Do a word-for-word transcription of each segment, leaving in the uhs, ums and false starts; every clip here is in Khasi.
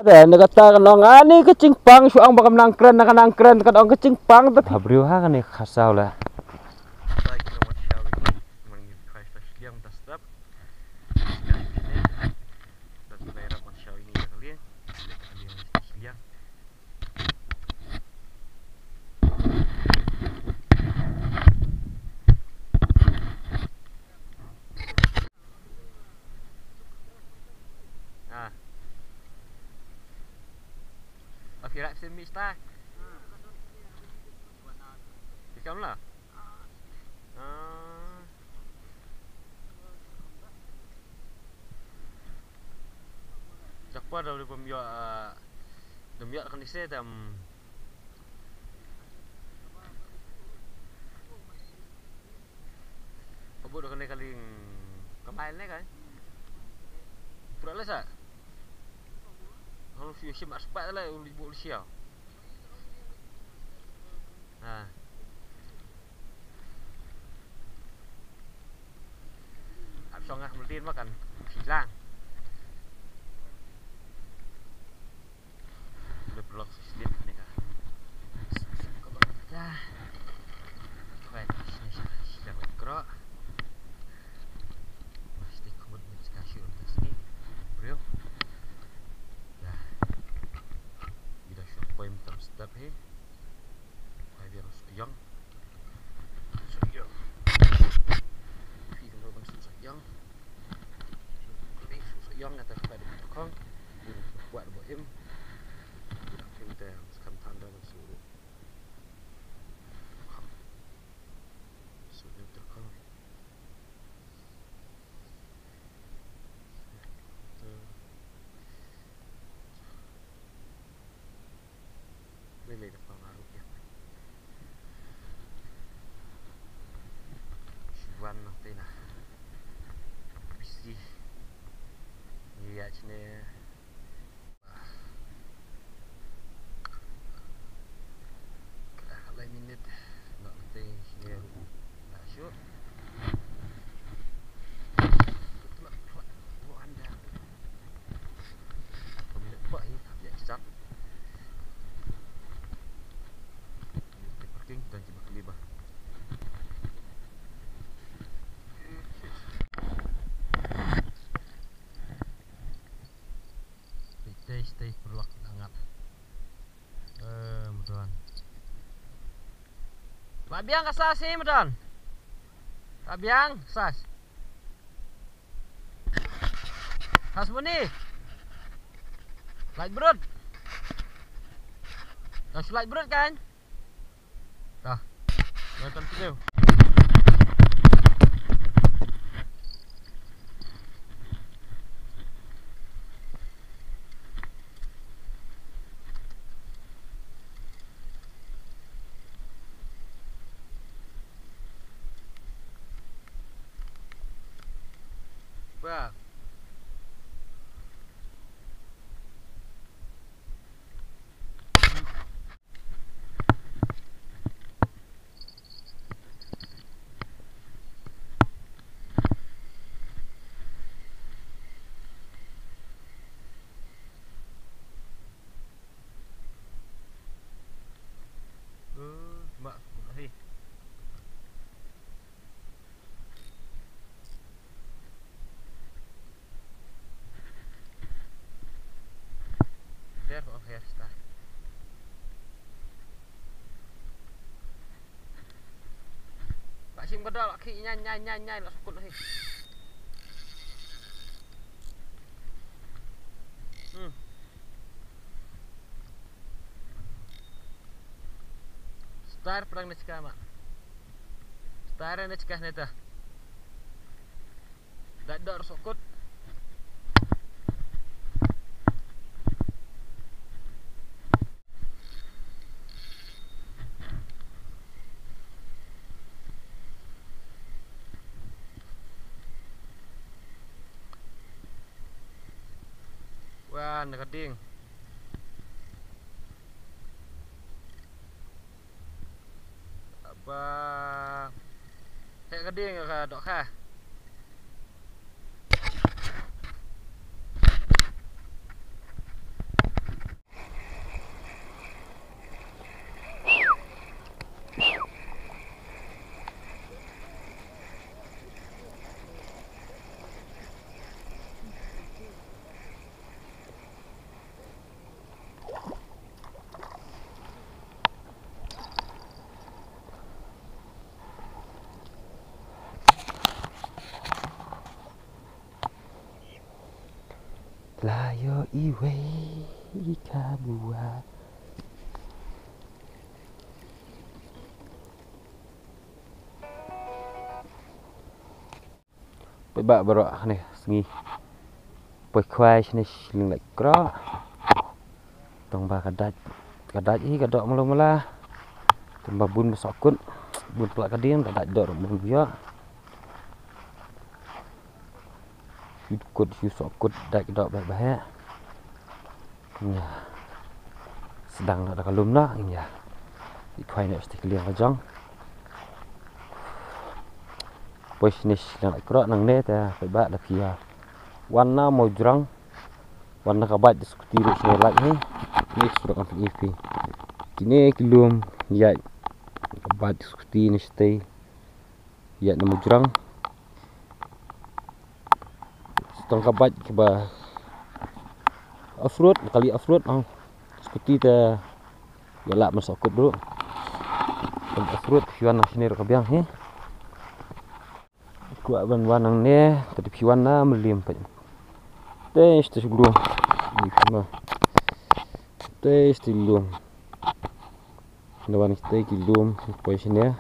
Te na kata ka nong ani ka jingpang shu ong ba kam nang kren na ka nang kren ka ong ka jingpang te. Ha briew ha kane ka khasaw la. Ah. Oke, rak sini mista. Ikam lah. Ah. Jakpa da boleh pembiak, ah, pembiak kan isi tam. Ka bud da kane ka lieng kamai ne kai. Pura le sa. Hang lu fiu shim aspat le uli bu uli siau. Ha. Ap shong ah multin makan. Silang. Udah perlu slip ni kah. Coba kita. Kau yang sini sini sini kerok. Plastik kemud ni sekasih untuk sini. Bro. Dah. Bila shop point tam step he. Kau biar masuk yang. Masuk yang. Pi kan kau masuk yang. Kali susah yang kata kepada kong. Buat buat im. Buat im teh. Kan tanda masuk. Sudah terkong. Lele da pang aru ya. Shuan na tena. Bisi. Iya chne. Lai minit. Nak penting sini. Nak shoot. Betul lah. Buat anda. Aku minit buat ni. Tapi ya, cecap. Parking dan cuma kali bah. Stay, stay, perlu angat. Eh, mudan. Ba biang ka sas hi, mudan. Ba biang sas. Sas muni. Light brut. Dah light brut kan? Dah. Welcome to you. Bah. Ba shim ka dal ki nyai nyai nyai nyai la sukut hi. Hmm. Star perang ni cika ma. Star ni cika ni ta. Dak dak sukut. Wan ka ding. Ba. Heh ka ding ka dohkha. Wei ka bua. Peit ba baroh ne sngi. Poi khwai shane shilliang laiphew. Tang ba ka dait, ka dait hi ka doh malu mala. Tang ba bun ba sohkut, bun pla ka ding, ka dait doh malu ïa. Shu kut, shu sohkut, dait ka doh ba ba he. Ïa. Sdang noh da ka lum noh, ïa. Ki khwai noh sha ka liang ka jong. Poi shane shilliang laiphew nangne te peit ba la phi ïa. Wan na Mawjrong. Wan na ka bike da scooty ruh shane lait hi. Ni surok am phi. Kine ki lum ïa. Ka bike da scooty ne shatei. Ïa na Mawjrong. Tang ka bike kaba off-road, kali off-road, ong. Scooty te ïa lah ban sohkut ruh. Tang off-road, phi wan na shane ruh ka biang hi. Kwah ban wan nangne, te phi wan na Mylliem peit. Te shatei shu glum. Ni phi ma. Te shatei glum. Nda wan kita ki lum poi shane.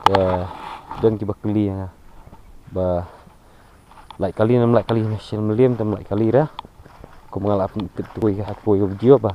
Te don kiba kylli ïa nga ba lait kali ne ym lait kali ne, sha Mylliem te ym lait kali re. Kum nga la pyntip tu ha kawei ka video ba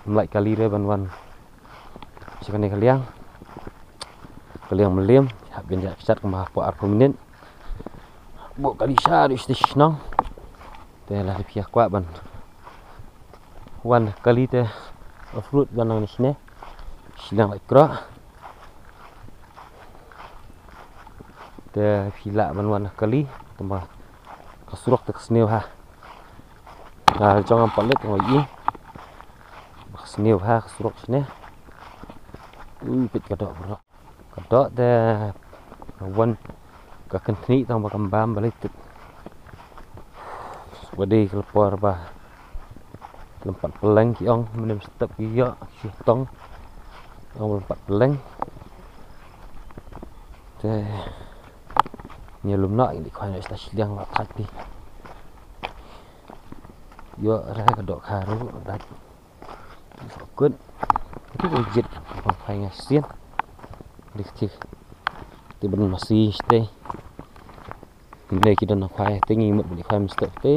ym lait kali re ban wan sha kane ka liang. Ka liang Mylliem, hap ban ïa kjat kumba hapoh arphew minit. Bok kali sha ruh shatei shnong. Te la phi ïa kwah ban wan kali te off-road wan nangne shane. Shilliang laiphew. Te phi lah ban wan kali, tang ba ka surok te ka sniew ha. Ka jong am palit tang ba i. Ka sniew ha ka surok shane. U peit ka doh baroh. Ka doh te ka wan ka kynthni tang ba kam bam balei tip. Ba dei ka por ba lem pat pyleng ki ong, mynne step ki ïoh ki tong. Ong lem pat pyleng. Te ngi lum noh, ngi dei khwai noh shatei shilliang la thait phi. Ïoh re ka doh kha ruh dait. Kut. Katu ka jied ba phai nga sien. Dik tik. Te ban masi shatei. Ngi ki don na khwai te ngi mut ban khwai mesti te.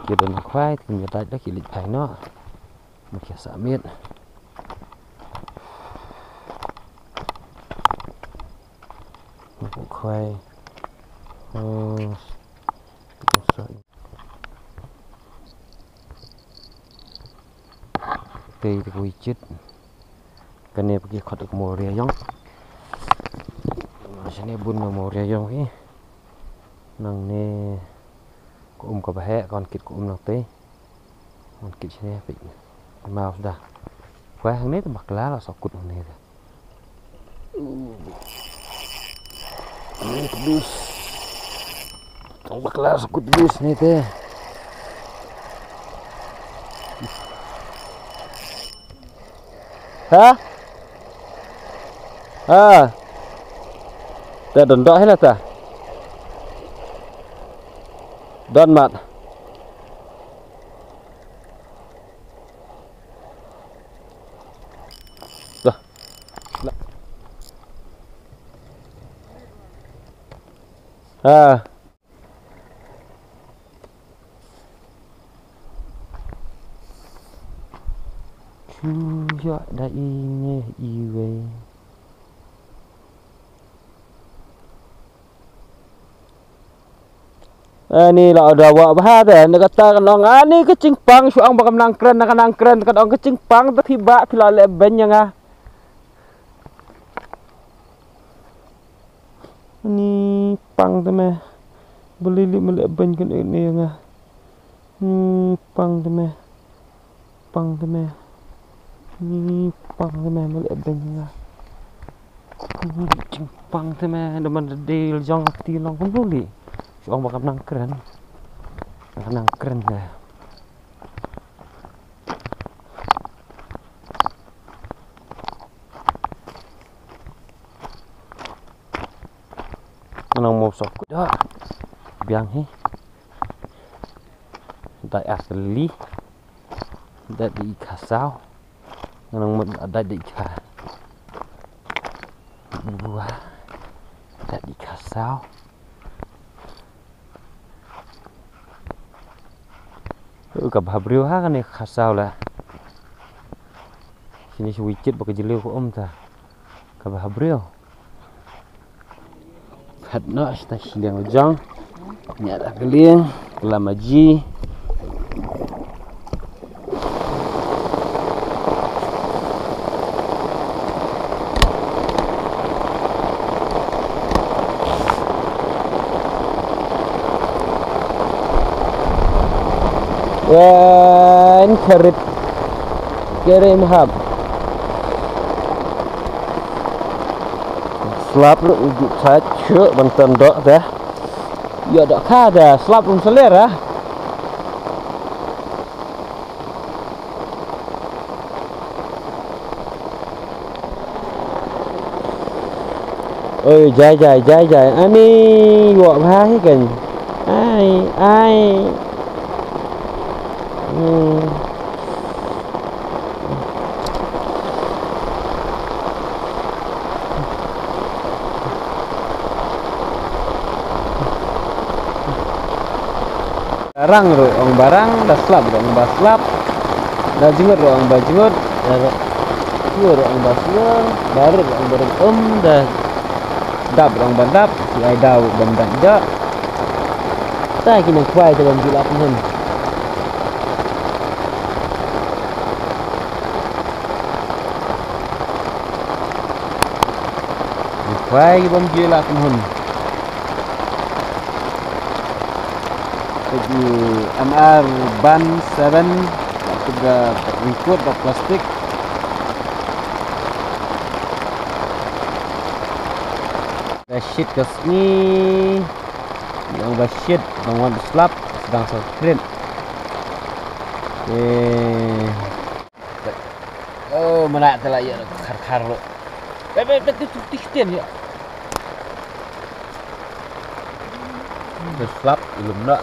Ki don na khwai te ngi dait da ki leit phai noh. Mut ki sa miet. Khwai. Oh. Te te ko i chit. Kane pa ki khot ka Mawria Ïong. Shane bun na Mawria Ïong hi. Nangne ko um ka ba heh, ko wan kit ko um nangtei. Wan kit shane peit. Maw da. Wah, hangne te bakla la sohkut hangne te. Tang bakla sohkut dus ni te. Ha? Ha. Te don doh hi la ta. Don mat. Dah. Ha. Chu ya da i ne i wei. Ani la da wah bha te, na kata ka nong ani ka jingpang shu ong ba kam nang kren, na ka nang kren ka ong ka jingpang te phi ba phi la leh beiñ ïa nga. Ani pang te me. Balei leh me leh beiñ kan ïa nga. Ani pang te me. Pang te me. Ni pang te me, me leh beiñ nga. Ni pang te me, da man da dei la jong ka kti long kumno li. Shu ong ba kam nang kren. Kam nang kren te. Nang mo sok. Biang hi. Dait ar tylli. Dait da i kha saw. Ngan mut dait da i kha dua. Dait da i kha saw. Uh, ka bha briew ha kane ka kha saw la. Shini shu wi kit ba ka jylliew ka um ta. Ka bha briew. Phet noh shata shiliang la jong. Nia da ka liang la ma ji. Wan kharit. Kere mahap. Slap ruh u ju chait shuh ban tan doh dah. Ïa doh kha dah slap rum saler ah. Oi, jai, jai, jai, jai. Ani, wak bha hi kan. Ai, ai. Hmm. Barang ruh ong barang, da slap ruh ong ba slap, da jngut ruh ong ba jngut, da suwa ruh ong ba suwa, da rit ruh ong ba rit, um, da dap ruh ong ba dap, ki ai daw ban dap da. Ta ki nang khwai te ban ju lah pynhun. Khwai ki bym ju lah pynhun. Ki M R ban seven, la kut da raincoat da plastik. Ka shit ka sngi. Ïa ba shit, dang wan slap, sdang sa krit. Eh. Oh, mana te la ïa khar khar lo. Be be be tu tu tik ten ïa. Slap ilum na.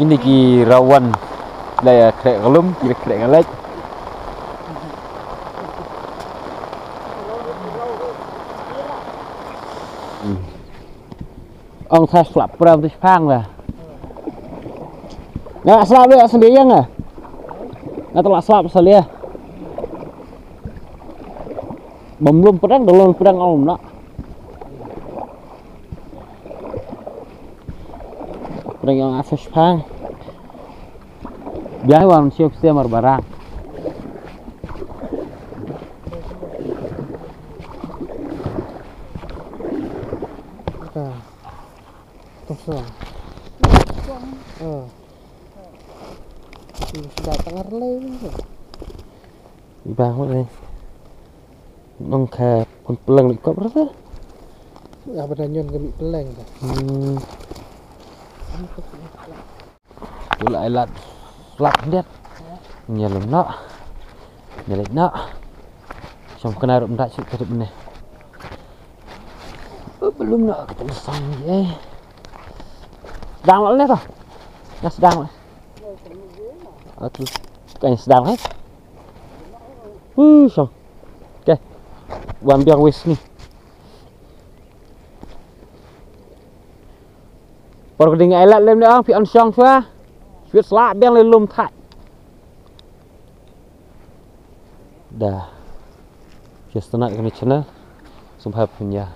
Ini ki rawan la ïa khreh ka lum, ki la khreh ka lait. Hmm. Ong sa slap pram tu shipang la. Nga slap le sendiri nga. Nga telah slap salia. Bam lum pedang, dalon pedang ong na. Pdeng ïa nga sa shipang. Biang wan siap siap mar barang. Ka. Kosong. Oh. Sudah tengah relay ni. Ibang ni. Nong ka pun peleng ni kop rasa. Ya, pada nyon kami peleng dah. Hmm. Tu la ai lad slap hyndiat. Nia lum noh. Nia leit noh. Shong kena ruh mynta shu ka ruh mynne. Belum noh kata masang eh. Sdang lah ne to. Dah sdang lah. Aku kan sdang eh. Huh, shong. Okay. Wan biang wis ni. Por ka ding ai lad lem ne ong phi on shong shuwa. Shuwa sla biang le lum thait. Da. Phi sngewtynnat kane channel. Sngewbha phin ïa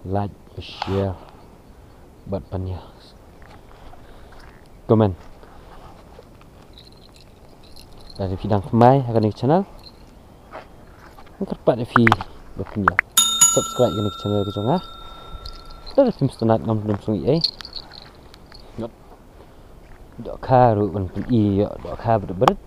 like, share bad phin ïa comment. Lada phi dang thymmai ha kane ka channel, nga kyrpad ïa phi ba phin ïa subscribe ïa kane ka channel ka jong nga. Lada phim sngewtynnat ngam dum sngewthuh ei ei. Ngat dohkha ruh ban pyni ïa dohkha bret bret.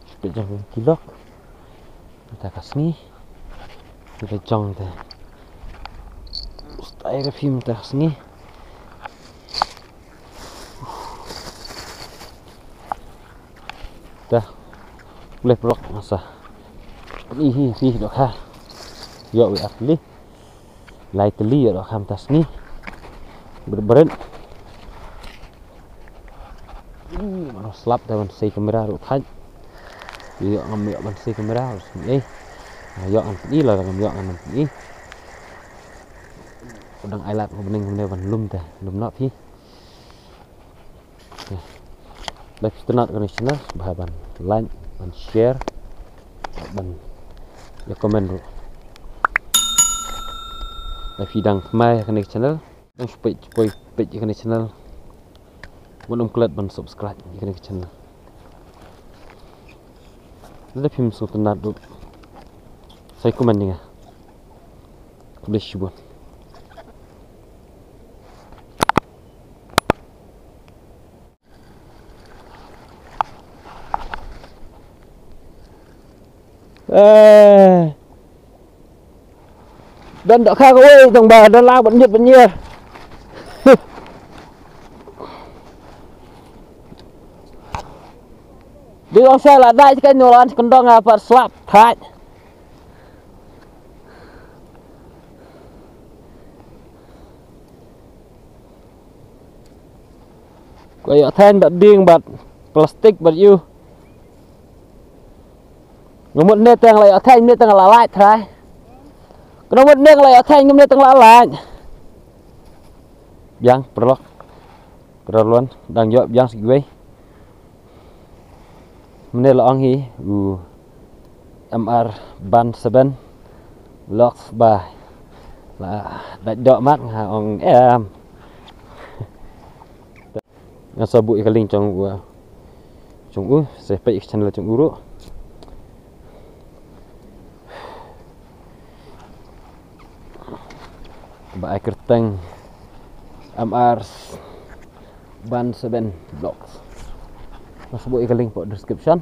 Shu peit jong ki lok. Mynta ka sngi. Ki la jong te. Stai ka phim mynta ka sngi. Dah. Leh prok masa. Ni hi hi dohkha. Ïoh wei ar tylli. Lai tylli ïoh dohkha mynta sngi. Bret bret. Ih, mano slap da ban sei kamera ruh thait. Ïoh ngam ïoh ban sei kamera ruh sngi. Eh. Ïoh ngan pyni la ngam ïoh ngan pyni. Dang ai lad ko bneng ne ban lum te lum nop hi. Leh phi sngewtynnat kane ka channel, sngewbha ban like, ban share, ban ïa comment ruh. Leh phi dang thymmai kane ka channel, dang shu peit, peit, peit kane ka channel. Wat nym klet ban subscribe kane ka channel. Lada phim sngewtynnat ruh, sa comment ïa nga. Khublei shibun. Eh. Don dohkha kawei tang ba don la ban ñiut ban ñier. Dei ong sa la dai kan nyo lan kan dong apa slap thait. Ko ïoh thaiñ bad ding bad plastik bad ïu. Nga mut ne tang la ïoh thaiñ ne tang la lait trai. Kano mut ne la ïoh thaiñ ne tang la lait. Biang paralok. Paralok dang ïoh biang sa kiwei. Mynne la ong hi u M R Band seven Vlogs ba la dait doh mat nga ong em. Nga sa buh ïa ka link jong u, jong u, sa peit ïa ka channel jong u ruh. Ba ai kyrteng M R Band seven Vlogs. Nga sa buh ïa ka link hapoh description.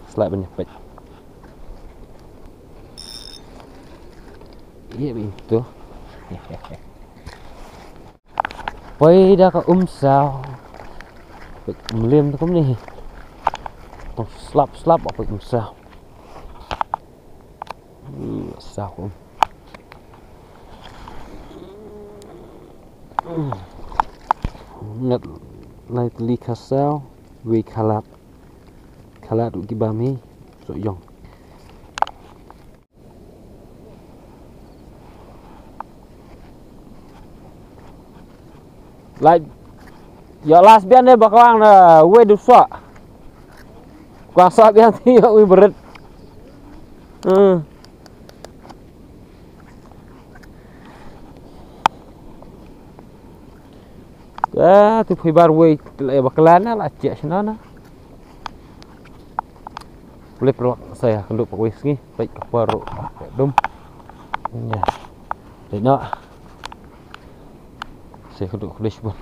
Sa lah ban ïa peit. Ïa, bynta. Poi da ka um saw. Peit mlem da kumne. Tang slap slap ba poi um saw. Hmm, saw ka um. Ngat lai tylli ka saw, wei ka lad. Ka lad u ki bam hi, so ïong. Lai, ïa last biang ne ba kwang na wei du soh. Kwang soh biang ti ïa wei bret. Hmm. Ah, tu phi bar wei, la ïa bakla na, la chiah shna na. Leh prok sa ïa kynduh pat wei sngi, peit ka por ruh dum. Ïa. Dei noh. Sa ïa kynduh khublei shibun.